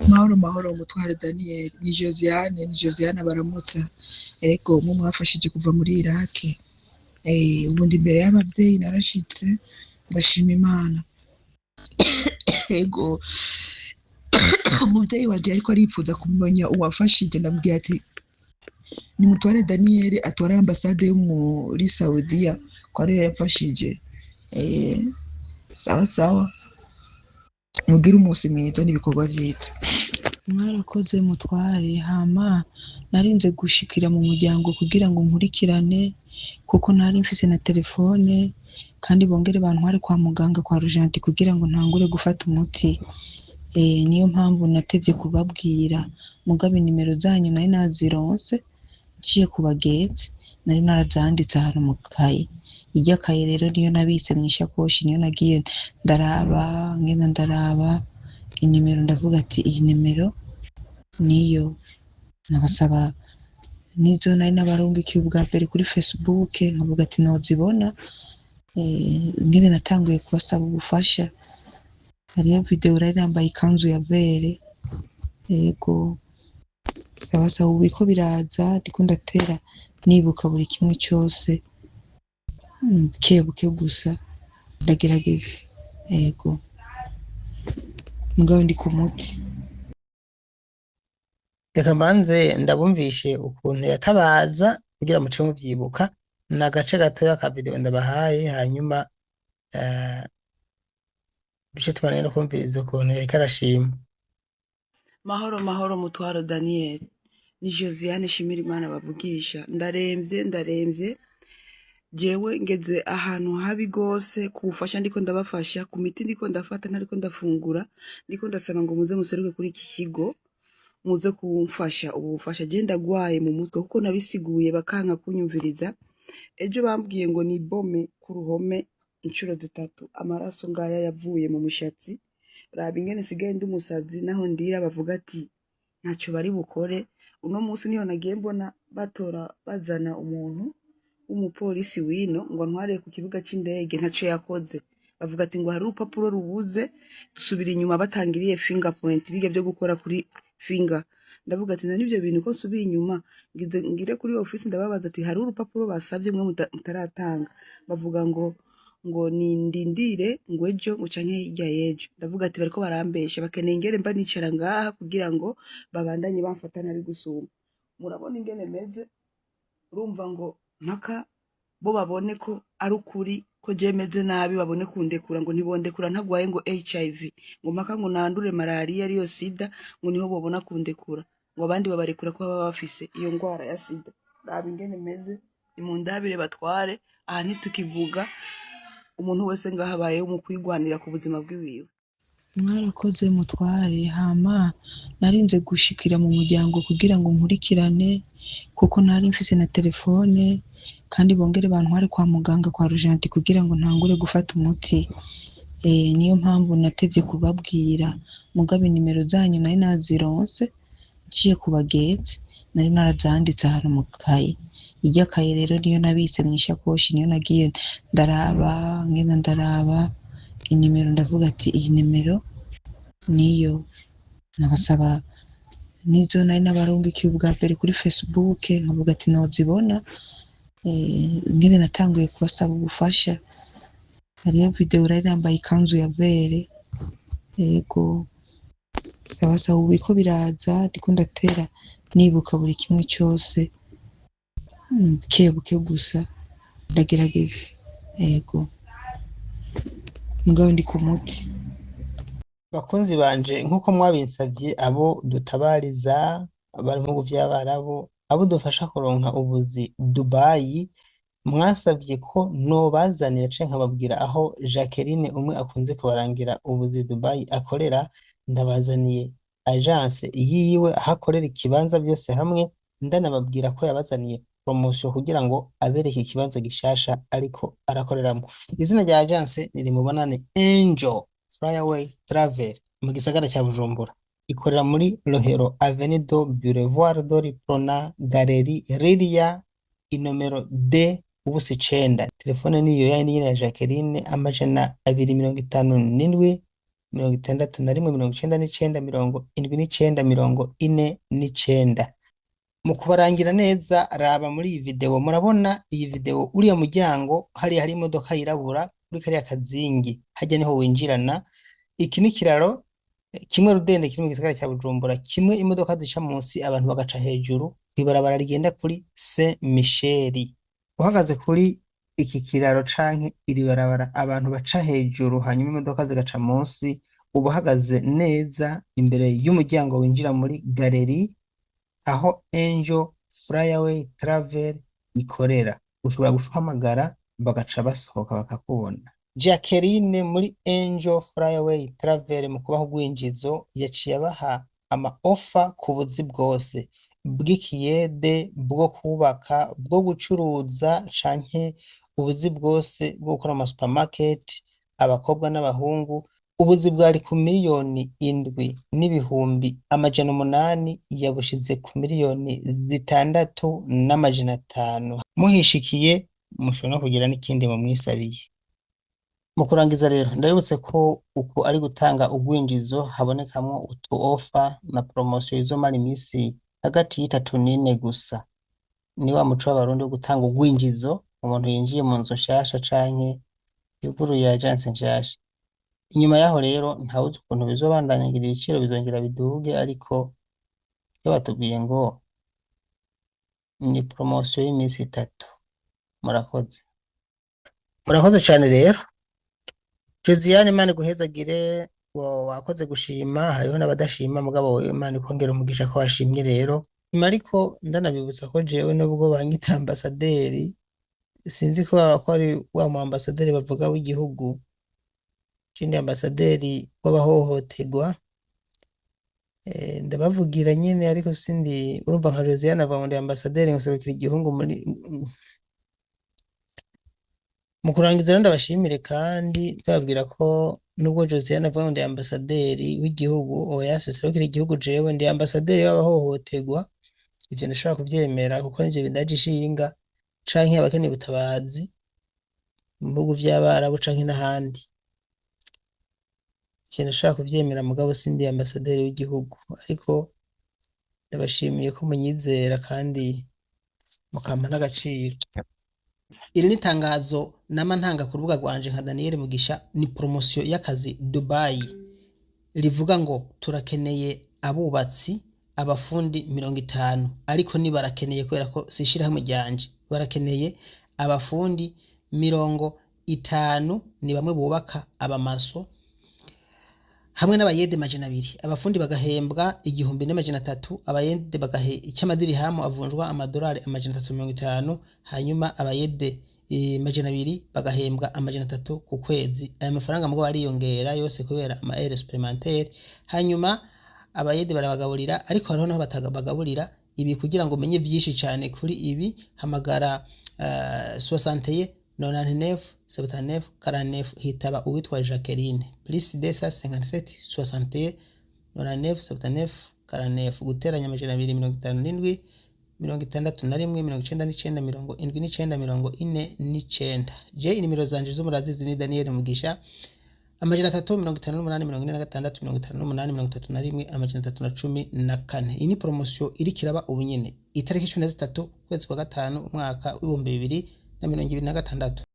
Mahoro mahoro mutware Daniel, ni Josiane, ni Josiane baramutsa. Ego mwe mwafashije kuva muri Iraki. Ubu ndi imbere y'abavyeyi, narashitse, ndashima Imana. Ego umuvyeyi wanje yariko aripfuza kumenya uwafashije, ndamubwira ati nimutware Daniel atware ambasade yo muri Saudiya ko ariyo yamfashije. Sawa sawa, mugire umunsi mwiza n'ibikorwa vyiza. Mwarakoze mutware, hama narinze gushikira mu muryango kugira ngo nkurikirane kuko ntari mfise na telefone, kandi bongere bantware kwa muganga kwa Rujanti kugira ngo ntangure gufata umuti. Niyo mpamvu natevye kubabwira, mugabo inimero zanyu nari nazironse nciye ku bagenzi, nari narazanditse ahantu mu kaye. Irya kaye rero niyo nabitse mw'ishakoshi, niyo nagiye ndaraba, ngenda ndaraba inimero, ndavuga ati iyi nimero niyo. Nkasaba nizo nari nabarungikiye ubwa mbere kuri Facebook, nkavuga ati nozibona. Ingene natanguye kubasaba ubufasha, hariyo video nari nambaye ikanzu ya vere. Yego sawa sawa, ubu biriko biraza, ndiko ndatera nibuka buri kimwe cose buke buke, gusa ndagerageza. Yego mugabo ndi ku muti. Reka mbanze ndabumvishe ukuntu yatabaza kugira muce muvyibuka. Ni agace gatoya ka video ndabahaye, hanyuma duce tubane no kumviriza ukuntu yariko arashima. Mahoro mahoro mutwaro Daniel, ni Josiane Shimirimana bavugisha. Ndaremvye, ndaremvye jewe, ngeze ahantu habi gose ku bufasha ndiko ndabafasha, ku miti ndiko ndafata, ntariko ndafungura, ndiko ndasaba ngo muze museruke kuri iki kigo, muze kumfasha ubu bufasha. Je ndagwaye mu mutwe kuko nabisiguye bakanka kunyumviriza. Ejo bambwiye ngo ni bome ku ruhome inshuro zitatu, amaraso ngaya yavuye mu mushatsi. Raba ingene nsigaye ndi umusazi, naho ndira bavuga ati ntacyo bari bukore. Uno munsi niyo nagiye mbona batora bazana umuntu w'umupolisi wino ngo antware ku kibuga c'indege, ntaco yakoze. Bavuga ati ngo hari urupapuro rubuze, dusubira inyuma batangiriye fingerprint, bijya byo gukora kuri finger. Ndavuga ati none ibyo bintu ko nsubiye inyuma, ngize ngire kuri ofisi ndababaza ati hari urupapuro basabye mwe mutaratanga? Bavuga ngo nindindire ngo ejo ngo canke hirya y'ejo. Ndavuga ati bariko barambesha, bakeneye ingere mba nicara ngaha kugira ngo babandanye bamfata nabi gusumba. Murabona ingene meze, urumva ngo mpaka bo babone ko ari ukuri ko je meze nabi, babone kundekura. Ngo ntibondekura ntagwaye ngo HIV, ngo mpaka ngo nandure malariya ariyo sida, ngo niho bobona kundekura, ngo abandi babarekura ko baba bafise iyo ngwara ya sida. Raba ingene meze, nimundabire batware. Aha ntitukivuga, umuntu wese ngaho abayeho mu kwigwanira ku buzima bwiwiwe. Mwarakoze mutware, hama narinze gushikira mu muryango kugira ngo nkurikirane kuko ntari mfise na telefone, kandi bongere bantware kwa muganga kwa Rujanti kugira ngo ntangure gufata umuti. Niyo mpamvu natevye kubabwira, mugabo inimero zanyu nari nazironse nciye ku bagenzi, nari narazanditse ahantu mu kaye. Irya kaye rero niyo nabitse mw'ishakoshi, niyo nagiye ndaraba, ngenda ndaraba inimero, ndavuga ati iyi nimero niyo. Nkasaba nizo nari nabarungikiye ubwa mbere kuri Facebook, nkavuga ati nozibona. Ingene natanguye kubasaba ubufasha, hariyo video nari nambaye ikanzu ya vere. Yego sawa sawa, ubu biriko biraza, ndiko ndatera nibuka buri kimwe cose buke buke, gusa ndagerageza. Yego mugabo ndi ku muti. Bakunzi banje, nk'uko mwabinsavye, abo dutabariza bari mu bihugu vy'Abarabu, abo dufasha kuronka ubuzi Dubayi, mwasavye ko nobazanira canke nkababwira aho Jacqueline umwe akunze kubarangira ubuzi Dubayi akorera. Ndabazaniye agence yiwe, aho akorera, ikibanza, byose hamwe. Ndanababwira ko yabazaniye promotion kugira ngo abereke ikibanza gishasha ariko arakoreramo. Izina rya agence ni Mubonane Angel Flyaway Travel mu gisagara cya Bujumbura. Ikorera muri Rohero, Avenue do Boulevard de l'Uprona, Galerie Lilia, inomero D ubusa 9. Telefone niyo yayindi nyene ya Jacqueline, 257. 61 99 79 49. Mu kubarangira neza, raba muri iyi video, murabona iyi video, uriya muryango hariya hari imodoka yirabura kuri kariya kazingi, hajya niho winjirana. Iki ni kiraro kimwe rudende kiri mu gisagara cya Bujumbura, kimwe imodoka zica munsi abantu bagaca hejuru kw'ibarabara rigenda kuri Saint Michel. Uhagaze kuri iki kiraro canke iri barabara abantu baca hejuru hanyuma imodoka zigaca munsi, uba uhagaze neza imbere y'umuryango winjira muri galeri aho Angel Flyaway Travel ikorera. Ushobora guhamagara bagaca basohoka bakakubona. Jacqueline muri Angel Flyaway Travel mu kubaha urwinjizo yaciye abaha ama offer ku buzi bwose bw'ikiyede, bwo kubaka, bwo gucuruza canke ubuzi bwose bwo gukora mu supermarket, abakobwa n'abahungu. Ubuzi bwari ku 7,800,000 yabushize ku 6,500,000. Muhishikiye mushobora no kugira n'ikindi mumwisabiye. Mu kurangiza rero, ndabibutse ko uku ari gutanga urwinjizo habonekamwo utu offer na promotion izomara imisi hagati y'itatu n'ine gusa. Ni wa muco w'Abarundi wo gutanga urwinjizo umuntu yinjiye mu nzu nshasha canke yuguruye agence nshasha. Inyuma yaho rero ntawuzi ukuntu bizobandanya, ngira ibiciro bizongera biduge, ariko iyo batubwiye ngo ni promotion y'imisi itatu. Murakoze, murakoze cane rero. Josiane, Imana iguhezagire, wakoze gushima. Hariho n'abadashima, mugabo wewe Imana ikongera umugisha ko washimye rero. Ariko ndanabibutsa ko jewe nubwo banyita ambasaderi, sinzi ko baba ko ari wa mu ambasaderi bavuga w'igihugu, ikindi ambasaderi w'abahohoterwa. Ndabavugira nyene, ariko sindi, urumva nka Josiane avuga ngo ndi ambasaderi nserukira igihugu muri. Mu kurangiza rero, ndabashimire kandi ndababwira ko nubwo Josiane avuga ngo ndi ambasaderi w'igihugu, oya, sinserukira igihugu, jewe ndi ambasaderi w'abahohoterwa. Ivyo ndashobora kuvyemera kuko nivyo bidaje ishinga, canke abakeneye ubutabazi mu bihugu vy'Abarabu canke n'ahandi. Ivyo ndashobora kuvyemera, mugabo sindi ambasaderi w'igihugu. Ariko ndabashimiye ko munyizera kandi mukampa n'agaciro. Iri ni itangazo nama ntanga ku rubuga rwanje nka Daniel Mugisha, ni promotion y'akazi Dubai rivuga ngo turakeneye abubatsi, abafundi 50, ariko ni barakeneye kubera ko si ishirahamwe ryanje. Barakeneye abafundi 50, ni bamwe bubaka, abamaso, hamwe n'abayede 200. Abafundi bagahembwa 1300, abayede bagahe icy'amadirihamu avunjwa amadolari 350, hanyuma abayede 200 bagahembwa 300 ku kwezi. Aya mafaranga mugabo ariyongera yose kubera ama heures supplémentaires. Hanyuma abayede barabagaburira, ariko hariho naho batabagaburira. Ibi kugira ngo umenye vyinshi cyane kuri ibi, hamagara 61 99 79 49, hitaba uwitwa Jacqueline, plus 257 61 99 79 49, guteranya 257 61 99 79 49. Je inimero zanje zo murazizi, ni Daniel Mugisha, 358 46 58 31 314. Iyi ni promotion iriko iraba ubu nyene, itariki 13 ukwezi kwa gatanu umwaka w'2026.